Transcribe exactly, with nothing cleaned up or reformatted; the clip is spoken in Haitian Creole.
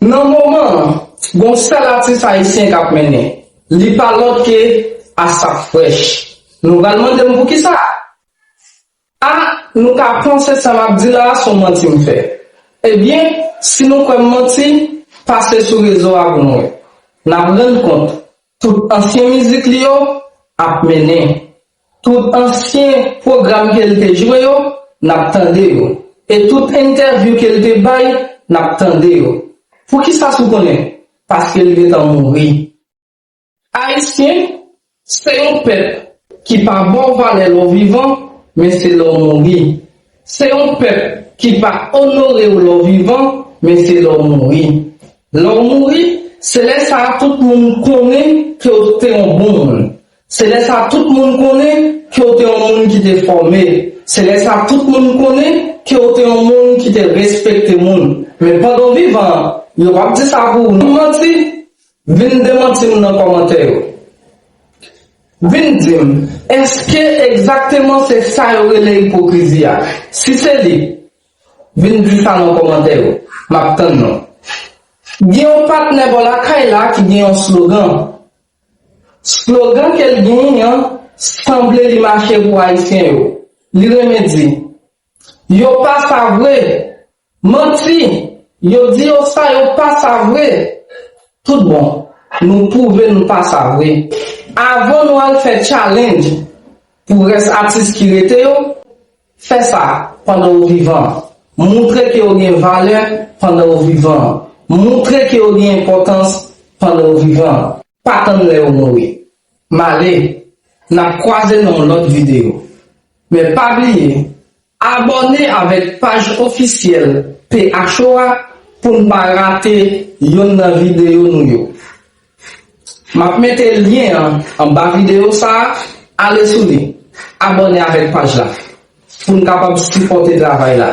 Nan moman an, gon sèl atis ayisyen k ap mennen. Li pa lòt ke Asap Fresh. Nou pral mande m poukisa? A, nou ka panse sa m ap di la a se yon manti m fè. Ebyen, si nou kwè m manti, pase sou rezo a pou nou wè. N ap rann kont, tout ansyen mizik li yo ap mennen. Tout ansyen pwogram ke l te jwe yo, n ap tande yo. E tout entèvyou ke l te bay, n ap tande yo. Poukisa si w konnen? Paske l gentan mouri. Ayisyen, se yon pèp ki pa ba w valè lè w vivan, men se lè w mouri. Se yon pèp ki pa onore w lè w vivan, men se lè w mouri. Lè w mouri, se lè sa a tout moun konnen ke w te yon bon moun. Se lè sa a tout moun konnen ke w te yon moun ki te fòme. Se lè sa a tout moun konnen ke w te yon moun ki te respekte moun. Men pandan w vivan, yo p ap di sa pou ou non. Manti, vin demanti m nan kòmantè yo. Vin di m, èske egzakteman se sa yo rele ipokrizi a? Si se li, vin di sa nan kòmantè yo. M ap tann nou. Gen yon patnè bò lakay la ki gen yon slogan. Slogan ke l genyen an sanble li mache pou Ayisyen yo. Li renmen di, yo pa sa vre. Manti! Yo di yo sa, yo pa sa vre. Tout bon, nou pwouve nou pa sa vre. Avan nou al fè challenge pou rès atis ki rete yo, fè sa pandan w vivan. Moutre ke w gen valè pandan w vivan. Moutre ke w gen enpòtans pandan w vivan. Pa tann lè w mouri. M ale, n ap kwaze nan yon lòt videyo. Men pa bliye, abòne avèk paj ofisyèl P H O a pou n pa rate yonn nan videyo nou yo. M ap mete lyen an anba videyo sa a, ale sou li, abòne avèk paj la pou n kapab sipòte travay la.